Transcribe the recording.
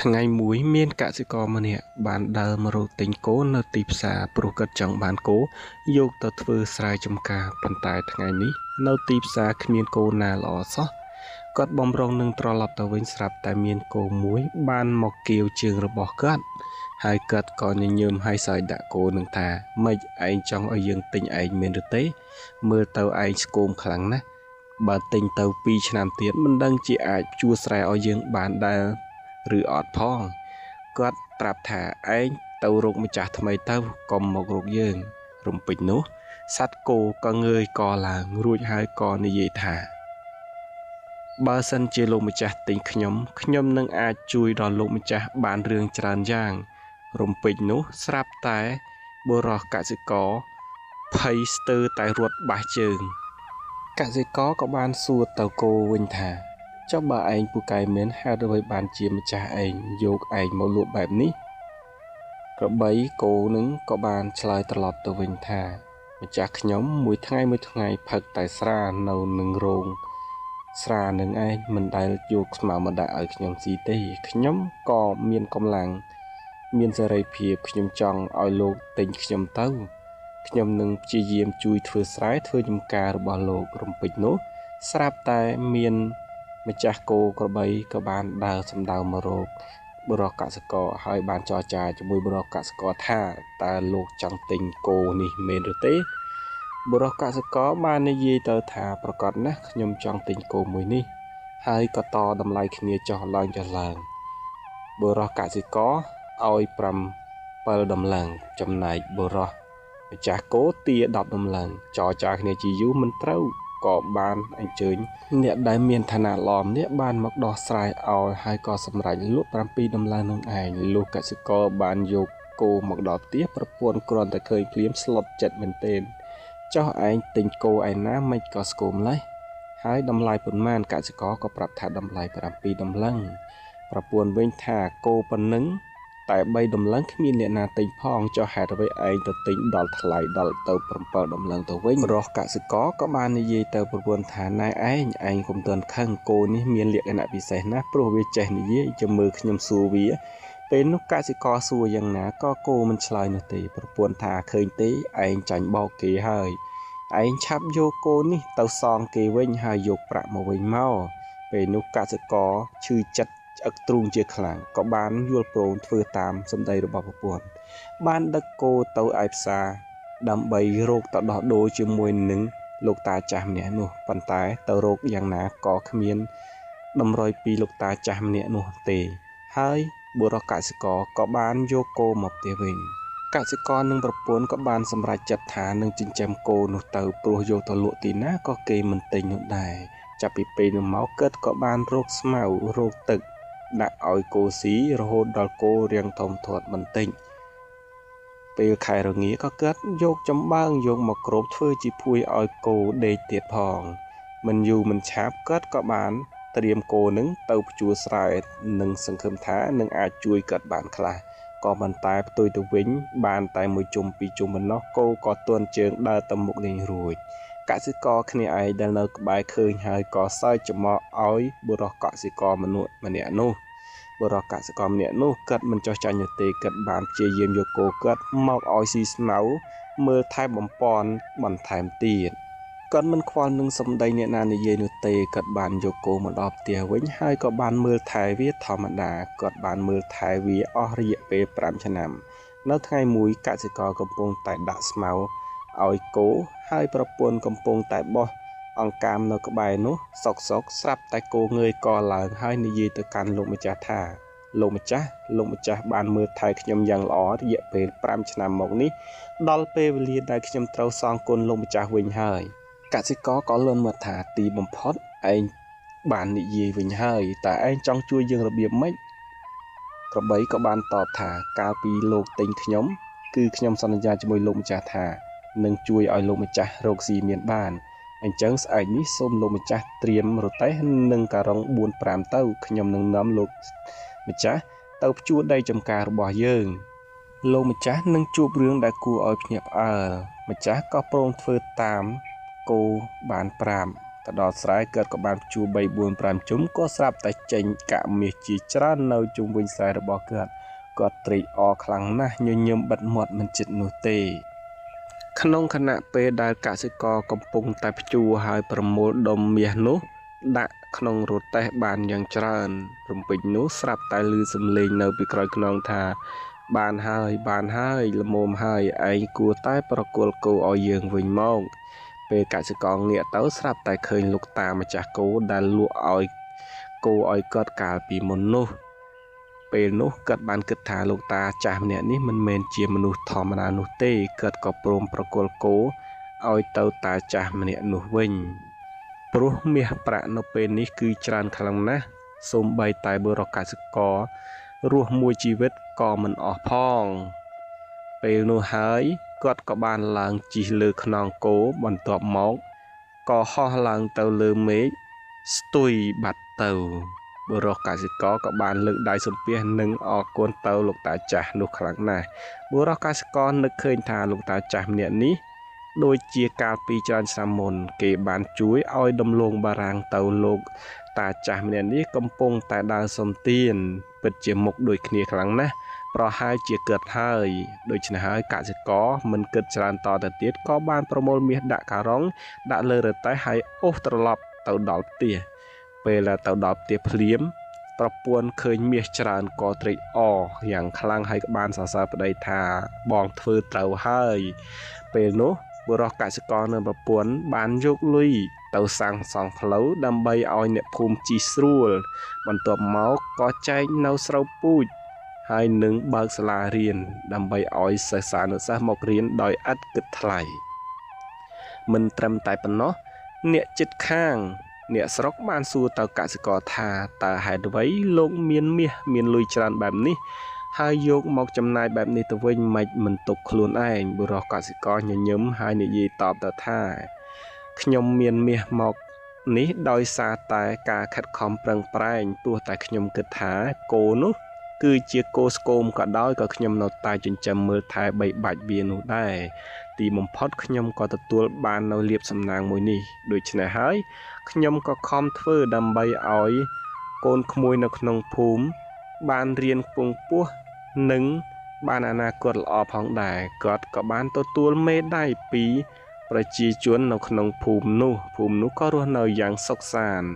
ថ្ងៃមួយមានកសិករម្នាក់បានដើរមករកទិញគោនៅទីផ្សារព្រោះគាត់ចង់បានគោយកទៅធ្វើស្រែចម្ការប៉ុន្តែថ្ងៃនេះនៅទីផ្សារគ្មានគោណាល្អសោះគាត់បំរុងនឹងត្រឡប់ទៅវិញស្រាប់តែមានគោមួយបានមកកៀវជើងរបស់គាត់ហើយគាត់ក៏ញញឹមហើយសើចដាក់គោនឹងថាម៉េចឯងចង់ឲ្យយើងទិញឯងមែនឬទេមើលទៅឯងស្គមខ្លាំងណាស់បើទិញទៅ2ឆ្នាំទៀតមិនដឹងជាអាចជួស្រែឲ្យយើងបានដែរឬអត់ផងគាត់ប្រាប់ថាឯងទៅរកម្ចាស់ថ្មីទៅកុំមករកយើងរំពេចនោះសត្វគោក៏ងើយកឡើងរួចហើយក៏និយាយថាបើសិនជាលោកម្ចាស់ទិញខ្ញុំខ្ញុំនឹងអាចជួយដល់លោកម្ចាស់បានរឿងច្រើនយ៉ាងរំពេចនោះស្រាប់តែបុរសកសិករភ័យស្ទើរតែរត់បាសជើងកសិករក៏បានសួរទៅគោវិញថាចុះបើឯងពូកែមែនហេតុអ្វីបានជាម្ចាស់ឯងយកឯងមកលក់បែបនេះក្របីគោនឹងក៏បានឆ្លើយត្រឡប់ទៅវិញថាម្ចាស់ខ្ញុំមួយថ្ងៃមួយថ្ងៃផឹកតែស្រានៅនឹងរោងស្រានឹងឯងមិនដែលយកស្មៅមកដាក់ឲ្យខ្ញុំស៊ីទេខ្ញុំក៏មានកម្លាំងមានសេរីភាពខ្ញុំចង់ឲ្យលោកទិញខ្ញុំទៅខ្ញុំនឹងព្យាយាមជួយធ្វើស្រែធ្វើចម្ការរបស់លោករំពេចនោះស្រាប់តែមានម្ចាស់គោក្របីក៏បានដើរសំដៅមករកបុរសកសិករហើយបានចរចាជាមួយបុរសកសិករថាតើលោកចង់ទិញគោនេះមែនឬទេបុរសកសិករបាននិយាយទៅថាប្រកាសណាស់ខ្ញុំចង់ទិញគោមួយនេះហើយក៏តតម្លៃគ្នាចុះឡើងចុះឡើងបុរសកសិករឲ្យ7តម្លឹងចំណែកបុរសម្ចាស់គោទា10តម្លឹងចរចាគ្នាជាយូរមិនត្រូវក៏បានអញ្ជើញអ្នកដែលមានឋានៈល្អម្នាក់បានមកដោះស្រាយឲ្យហើយក៏សម្រេចលក់7តម្លឹងនឹងឯងលោកកសិករបានយកគោមកដល់ផ្ទះប្រពន្ធគ្រាន់តែឃើញភ្លាមស្លុតចិត្តមែនទែនចុះឯងទិញគោឯណាមិនក៏ស្គមម្លេះហើយតម្លៃប៉ុន្មានកសិករក៏ប្រាប់ថាតម្លៃ7តម្លឹងប្រពន្ធវិញថាគោប៉ុណ្ណឹងតែ3តម្លឹងគ្មានអ្នកណាទិញផងចុះហេតុអ្វីឯងទៅទិញដល់ថ្លៃដល់ទៅ7តម្លឹងទៅវិញរស់កសិករក៏បាននិយាយទៅប្រពន្ធថាណែឯងកុំទាន់ខឹងគោនេះមានលក្ខណៈពិសេសណាស់ព្រោះវាចេះនិយាយចាំមើលខ្ញុំសួរវាពេលនោះកសិករសួរយ៉ាងណាក៏គោមិនឆ្លើយនោះទេប្រពន្ធថាឃើញទេឯងចាញ់បោកគេហើយឯងឆាប់យកគោនេះទៅសងគេវិញហើយយកប្រាក់មកវិញមកពេលនោះកសិករឈឺចិត្តឆ្អឹកទ្រូងជាខ្លាំងក៏បានយល់ព្រមធ្វើតាមសម្ដីរបស់ប្រពន្ធបានដឹកគោទៅឯផ្សារដើម្បីរកទៅដោះដូរជាមួយនឹងលោកតាចាស់ម្នាក់នោះប៉ុន្តែទៅរកយ៉ាងណាក៏គ្មានតម្រុយពីលោកតាចាស់ម្នាក់នោះទេហើយបុរសកសិករក៏បានយកគោមកផ្ទះវិញកសិករនិងប្រពន្ធក៏បានសម្រេចចិត្តថានឹងចិញ្ចឹមគោនោះទៅព្រោះយកទៅលក់ទីណាក៏គេមិនទិញនោះដែរចាប់ពីពេលនោះមកគាត់ក៏បានរកស្មៅរកទឹកដាក់ឲ្យគោស៊ីរហូតដល់គោរាងធំធាត់បន្តិចពេលខែរងាក៏គាត់យកចំបើងយកមកគ្របធ្វើជាភួយឲ្យគោដេកទៀតផងមិនយូរមិនឆាប់គាត់ក៏បានត្រៀមគោនឹងទៅភ្ជួរស្រែនិងសង្ឃឹមថានឹងអាចជួយគាត់បានខ្លះក៏ប៉ុន្តែផ្ទុយទៅវិញបានតែមួយជុំពីរជុំប៉ុណ្ណោះគោក៏ទន់ជើងដើរទៅមុខលែងរួចកសិករគ្នាឯងដែលនៅក្បែរឃើញហើយក៏សើចច្រមុះឲ្យបុរសកសិករម្នាក់នោះបុរសកសិករម្នាក់នោះគាត់មិនចោះចាញ់នោះទេគាត់បានព្យាយាមយកគោគាត់មកឲ្យស៊ីស្មៅមើលថែបំពន់បន្ថែមទៀតគាត់មិនខ្វល់នឹងសម្ដីអ្នកណានិយាយនោះទេគាត់បានយកគោមកដល់ផ្ទះវិញហើយក៏បានមើលថែវាធម្មតាគាត់បានមើលថែវាអស់រយៈពេល5ឆ្នាំនៅថ្ងៃមួយកសិករកំពុងតែដាក់ស្មៅឲ្យគោហើយប្រពន្ធកំពុងតែបោះអង្កាមនៅក្បែរនោះសុកសុកស្រាប់តែគោងើយកឡើងហើយនិយាយទៅកាន់លោកម្ចាស់ថាលោកម្ចាស់បានមើលថែខ្ញុំយ៉ាងល្អរយៈពេល5ឆ្នាំមកនេះដល់ពេលវេលាដែលខ្ញុំត្រូវសងគុណលោកម្ចាស់វិញហើយកសិករក៏លន់មកថាទីបំផុតឯងបាននិយាយវិញហើយតើឯងចង់ជួយយើងរបៀបម៉េចក្របីក៏បានតបថាកាលពីលោកទិញខ្ញុំគឺខ្ញុំសន្យាជាមួយលោកម្ចាស់ថានឹងជួយឲ្យលោកម្ចាស់រកស៊ីមានបានអញ្ចឹងស្អែកនេះសូមលោកម្ចាស់ត្រៀមរទេះនិងការ៉ុង4 5ទៅខ្ញុំនឹងនាំលោកម្ចាស់ទៅភ្ជួរដីចម្ការរបស់យើងលោកម្ចាស់នឹងជួបរឿងដែលគួរឲ្យភ្ញាក់ផ្អើលម្ចាស់ក៏ព្រមធ្វើតាមគោបានប្រាប់ ទៅដល់ស្រែគាត់ក៏បានភ្ជួរ3 4 5ជុំក៏ស្រាប់តែចេញកាក់មាសជាច្រើននៅជុំវិញស្រែរបស់គាត់គាត់ត្រេកអរខ្លាំងណាស់ញញឹមបិទមាត់មិនជិតនោះទេក្នុងខណៈពេលដែលកសិករកំពុងតែភ្ជួរហើយប្រមូលដុំមាសនោះដាក់ក្នុងរទេះបានយ៉ាងច្រើនរំពេចនោះស្រាប់តែឮសំឡេងនៅពីក្រោយខ្នងថាបានហើយបានហើយល្មមហើយឯងគួរតែប្រគល់គោឲ្យយើងវិញមកពេលកសិករងាកទៅស្រាប់តែឃើញលោកតាម្ចាស់គោដែលលក់ឲ្យគោឲ្យគាត់កាលពីមុននោះពេលនោះគាត់បានគិតថាលោកតាចាស់ម្នាក់នេះមិនមែនជាមនុស្សធម្មតានោះទេគាត់ក៏ព្រមប្រគល់គោឲ្យទៅតាចាស់ម្នាក់នោះវិញព្រោះមាសប្រាក់នៅពេលនេះគឺច្រើនខ្លាំងណាស់សូម្បីតែបុរសកសិកររស់មួយជីវិតក៏មិនអស់ផងពេលនោះហើយគាត់ក៏បានឡើងជិះលើខ្នងគោបន្ទាប់មកក៏ហោះឡើងទៅលើមេឃស្ទុយបាត់ទៅបុរសកសិករក៏បានលើកដៃសំពះនិងអរគុណទៅលោកតាចាស់នោះខ្លាំងណាស់បុរសកសិករនឹកឃើញថាលោកតាចាស់ម្នាក់នេះដូចជាកាលពីច្រើនឆ្នាំមុនគេបានជួយឲ្យដំឡូងបារាំងទៅលោកតាចាស់ម្នាក់នេះកំពុងតែដើរសុំទានពិតជាមុខដូចគ្នាខ្លាំងណាស់ប្រហែលជាគិតហើយដូច្នេះហើយកសិករមិនគិតច្រើនតទៅទៀតក៏បានប្រមូលមាសដាក់ការុងដាក់លើរទេះហើយអូសត្រឡប់ទៅដល់ផ្ទះពេលដែលទៅដល់ផ្ទះភ្លាមប្រពន្ធឃើញមាសច្រើនក៏ត្រេកអរយ៉ាងខ្លាំងហើយក៏បានសរសើរប្តីថាបងធ្វើត្រូវហើយពេលនោះបុរសកសិករនិងប្រពន្ធបានយកលុយទៅសាងសង់ផ្លូវដើម្បីឲ្យអ្នកភូមិជិះស្រួលបន្ទាប់មកក៏ចែកនៅស្រូវពូជហើយនឹងបើកសាលារៀនដើម្បីឲ្យសិស្សានុសិស្សមករៀនដោយឥតគិតថ្លៃមិនត្រឹមតែប៉ុណ្ណោះអ្នកជិតខាងអ្នកស្រុកបានសួរទៅកសិករថាតើហេតុអ្វីលោកមានមាសមានលុយច្រើនបែបនេះហើយយកមកចំណាយបែបនេះទៅវិញមិនមិនទុកខ្លួនឯងបុរសកសិករញញឹមហើយនិយាយតបទៅថាខ្ញុំមានមាសមកនេះដោយសារតែការខិតខំប្រឹងប្រែងព្រោះតែខ្ញុំគិតថាគោនោះគឺជាគោស្គមក៏ដោយក៏ខ្ញុំនៅតែចិញ្ចឹមមើលថែបីបាច់វានោះដែរទីបំផុតខ្ញុំក៏ទទួលបាននៅលាភសំណាងមួយនេះដូច្នេះហើយខ្ញុំក៏ខំធ្វើដើម្បីឲ្យកូនក្មួយនៅក្នុងភូមិបានរៀនខ្ពង់ខ្ពស់និងបានអនាគតល្អផងដែរគាត់ក៏បានទទួលមេដាយពីប្រជាជននៅក្នុងភូមិនោះក៏រស់នៅយ៉ាងសុខសាន្ត